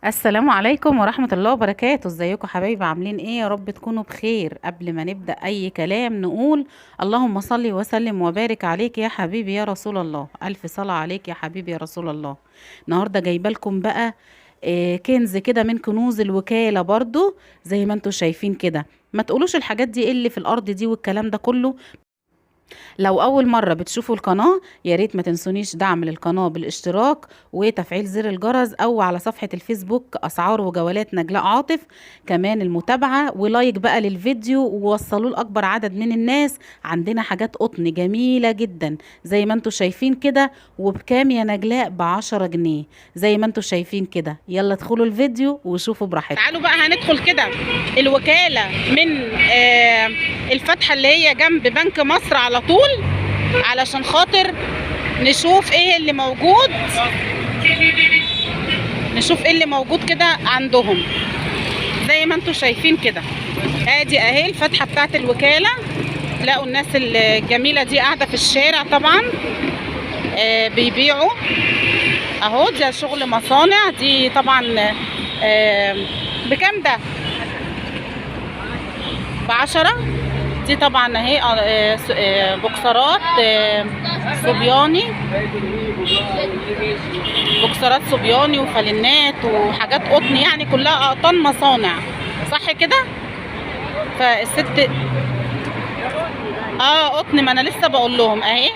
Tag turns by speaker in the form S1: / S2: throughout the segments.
S1: السلام عليكم ورحمة الله وبركاته. ازيكم حبايبي؟ عاملين ايه؟ يا رب تكونوا بخير. قبل ما نبدأ اي كلام نقول اللهم صل وسلم وبارك عليك يا حبيبي يا رسول الله. الف صلاة عليك يا حبيبي يا رسول الله. النهاردة جايبه لكم بقى كنز كده من كنوز الوكالة، برضو زي ما انتم شايفين كده. ما تقولوش الحاجات دي ايه اللي في الارض دي والكلام ده كله. لو اول مرة بتشوفوا القناة يا ريت ما تنسونيش دعم للقناة بالاشتراك وتفعيل زر الجرس، او على صفحة الفيسبوك اسعار وجولات نجلاء عاطف، كمان المتابعة و like بقى للفيديو ووصلوه لاكبر عدد من الناس. عندنا حاجات قطن جميلة جدا زي ما انتم شايفين كده. وبكام يا نجلاء؟ ب10 جنيه زي ما انتم شايفين كده. يلا ادخلوا الفيديو وشوفوا براحتكم. تعالوا بقى هندخل كده الوكالة من الفتحة اللي هي جنب بنك مصر على طول، علشان خاطر نشوف ايه اللي موجود، نشوف ايه اللي موجود كده عندهم. زي ما انتم شايفين كده، ادي اهي الفتحة بتاعت الوكالة. تلاقوا الناس الجميلة دي قاعدة في الشارع طبعا، بيبيعوا اهو. ده شغل مصانع دي طبعا. بكام ده؟ ب10. دي طبعا اهي بوكسرات صبياني، بوكسرات صبياني وفالينات وحاجات قطن، يعني كلها اقطان مصانع صح كده. فالست قطن، ما انا لسه بقول لهم اهي.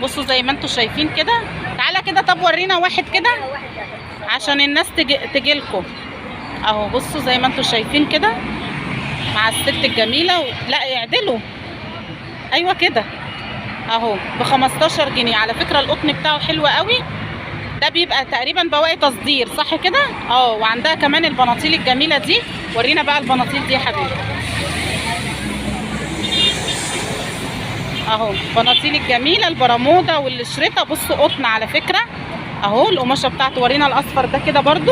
S1: بصوا زي ما انتم شايفين كده. تعالى كده، طب ورينا واحد كده عشان الناس تجي لكم اهو. بصوا زي ما انتم شايفين كده مع الست الجميلة لا يعدلوا، ايوه كده اهو ب15 جنيه. على فكرة القطن بتاعه حلو قوي، ده بيبقى تقريبا بواقي تصدير صح كده. وعندها كمان البناطيل الجميلة دي. ورينا بقى البناطيل دي يا حبيبي اهو. بناطيل الجميلة البرموده والشريطه. بصوا قطن على فكرة اهو القماشه بتاعته. ورينا الاصفر ده كده برضو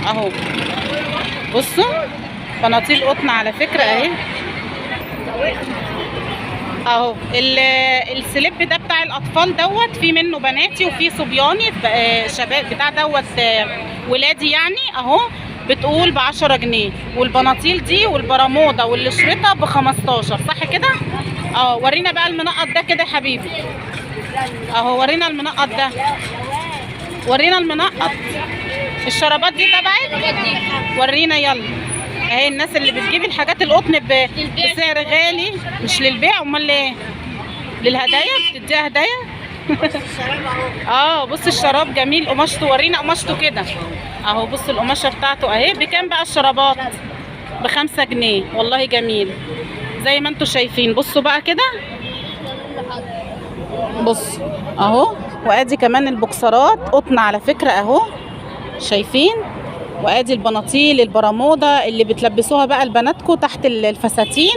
S1: اهو. بصوا بناطيل قطن على فكرة اهي اهو. السليب ده بتاع الاطفال دوت، في منه بناتي وفي صبياني، شباب بتاع دوت، ولادي يعني اهو. بتقول ب10 جنيه. والبناطيل دي والبرموده والشريطه ب15 صح كده. ورينا بقى المنقط ده كده يا حبيبي اهو. ورينا المنقط ده، ورينا المنقط. الشرابات دي تبعك؟ ورينا يلا. اهي الناس اللي بتجيب الحاجات القطن بسعر غالي، مش للبيع، امال ليه؟ للهدايا، بتديها هدايا. بص الشراب جميل قماشته، ورينا قماشته كده اهو. بص القماشه بتاعته اهي. بكام بقى الشرابات؟ ب5 جنيه. والله جميل زي ما انتم شايفين. بصوا بقى كده، بص اهو. وادي كمان البوكسرات قطن على فكرة اهو، شايفين. وادي البناطيل البرموده اللي بتلبسوها بقى لبناتكم تحت الفساتين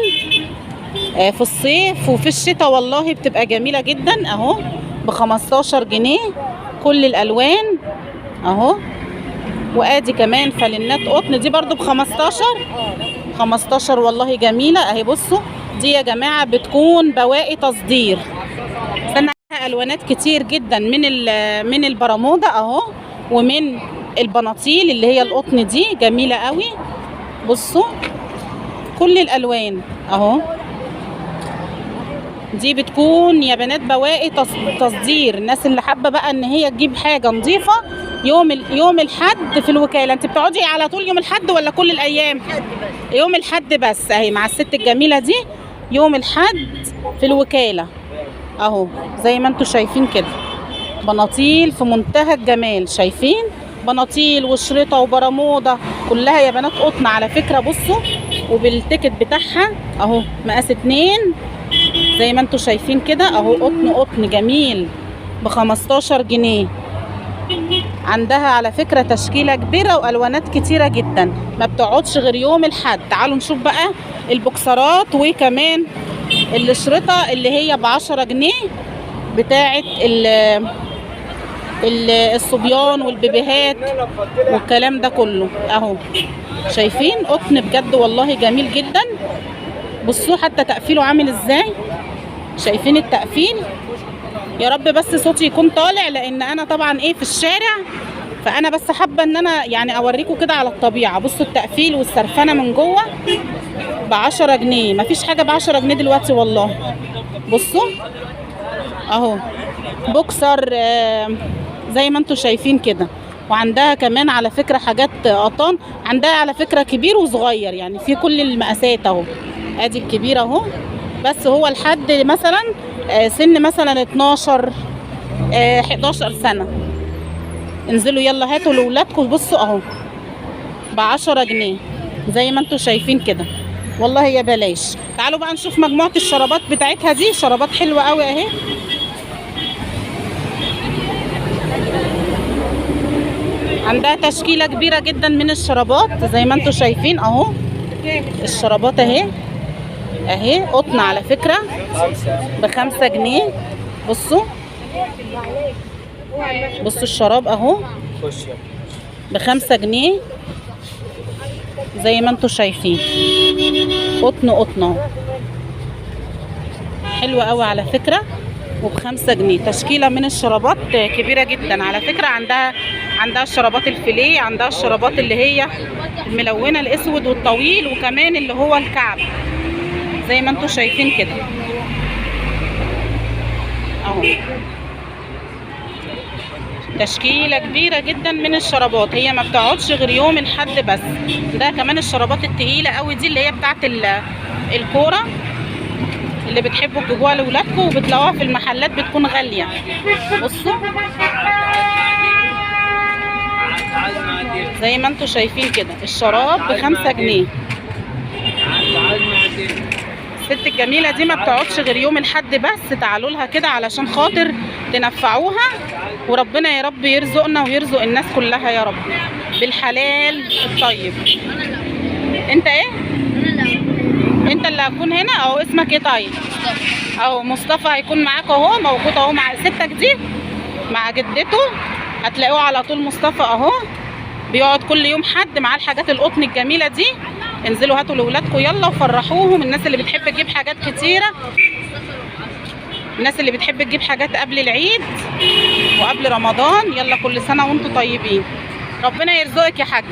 S1: في الصيف وفي الشتاء، والله بتبقى جميلة جدا اهو. ب15 جنيه كل الالوان اهو. وادي كمان فالينات قطن، دي برضو ب15، 15 والله جميلة اهي. بصوا دي يا جماعة بتكون بواقي تصدير. استنى، الوانات كتير جدا من البرموده اهو، ومن البناطيل اللي هي القطن دي جميلة قوي. بصوا كل الالوان اهو. دي بتكون يا بنات بواقي تصدير. الناس اللي حابة بقى ان هي تجيب حاجة نظيفة يوم الحد في الوكالة. انت بتقعدي على طول يوم الحد ولا كل الايام؟ يوم الحد بس اهي مع الست الجميلة دي يوم الحد في الوكالة اهو زي ما انتم شايفين كده. بناطيل في منتهى الجمال، شايفين بناطيل وشريطه وبرموده كلها يا بنات قطن على فكرة. بصوا وبال ticket بتاعها اهو مقاس 2 زي ما انتم شايفين كده اهو. قطن قطن جميل ب15 جنيه. عندها على فكرة تشكيلة كبيرة والوانات كتيرة جدا، ما بتقعدش غير يوم الحد. تعالوا نشوف بقى البوكسرات وكمان الشريطة اللي هي ب10 جنيه بتاعة الصبيان والبيبيهات والكلام ده كله اهو. شايفين قطن بجد والله جميل جدا. بصوا حتى تقفيله عامل ازاي، شايفين التقفيل؟ يا رب بس صوتي يكون طالع، لان انا طبعا ايه في الشارع، فانا بس حابة ان انا يعني اوريكم كده على الطبيعة. بصوا التقفيل والسرفنه من جوه ب10 جنيه، مفيش حاجة ب10 جنيه دلوقتي والله. بصوا اهو بوكسر زي ما انتم شايفين كده. وعندها كمان على فكرة حاجات قطن، عندها على فكرة كبير وصغير، يعني في كل المقاسات اهو. ادي الكبير اهو، بس هو لحد مثلا سن مثلا 12 11 سنة. انزلوا يلا هاتوا لاولادكم. بصوا اهو ب10 جنيه زي ما انتم شايفين كده، والله يا بلاش. تعالوا بقى نشوف مجموعة الشرابات بتاعتها دي، شرابات حلوة قوي اهي. عندها تشكيلة كبيرة جدا من الشرابات زي ما انتم شايفين اهو. الشرابات اهي اهي، قطن على فكرة ب5 جنيه. بصوا بصوا الشراب اهو ب5 جنيه زي ما انتم شايفين، قطن قطن اهو، حلوة قوي على فكرة، وب5 جنيه. تشكيلة من الشرابات كبيرة جدا على فكرة. عندها الشرابات الفيليه، عندها الشرابات اللي هي الملونة الاسود والطويل، وكمان اللي هو الكعب زي ما انتم شايفين كده اهو. تشكيلة كبيرة جدا من الشرابات، هي ما بتقعدش غير يوم الحد بس. ده كمان الشرابات التقيلة قوي دي اللي هي بتاعت الكورة اللي بتحبوا تجيبوها لاولادكم وبتلاقوها في المحلات بتكون غالية. بصوا زي ما انتم شايفين كده الشراب ب5 جنيه. الست الجميلة دي ما بتقعدش غير يوم الحد بس، تعالوا لها كده علشان خاطر تنفعوها، وربنا يا رب يرزقنا ويرزق الناس كلها يا رب بالحلال الطيب. انت ايه؟ انت اللي هتكون هنا اهو. اسمك ايه طيب؟ اهو مصطفى هيكون معاك اهو، موجود اهو مع ستك دي مع جدته، هتلاقوه على طول مصطفى اهو، بيقعد كل يوم حد معاه الحاجات القطن الجميلة دي. انزلوا هاتوا لاولادكم يلا وفرحوهم. الناس اللي بتحب تجيب حاجات كتيرة، الناس اللي بتحب تجيب حاجات قبل العيد وقبل رمضان، يلا كل سنة وانتم طيبين. ربنا يرزقك يا حاج.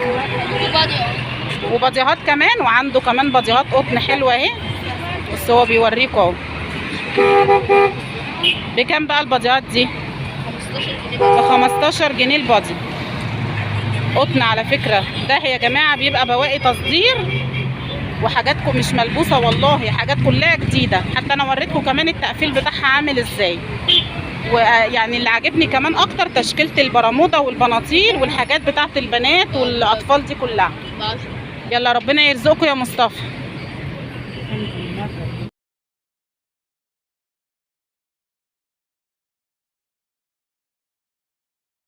S1: وباديهات كمان، وعنده كمان باديهات قطن حلوة اهي، بس هو بيوريكم اهو. بكام بقى الباديهات دي؟ ب15 جنيه البادي، قطن على فكرة. ده يا جماعة بيبقى بواقي تصدير، وحاجاتكم مش ملبوسه والله، حاجات كلها جديدة. حتى انا وريتكم كمان التقفيل بتاعها عامل ازاي. ويعني اللي عاجبني كمان اكتر تشكيله البرموده والبناطيل والحاجات بتاعت البنات والاطفال دي كلها. يلا ربنا يرزقكم يا مصطفى.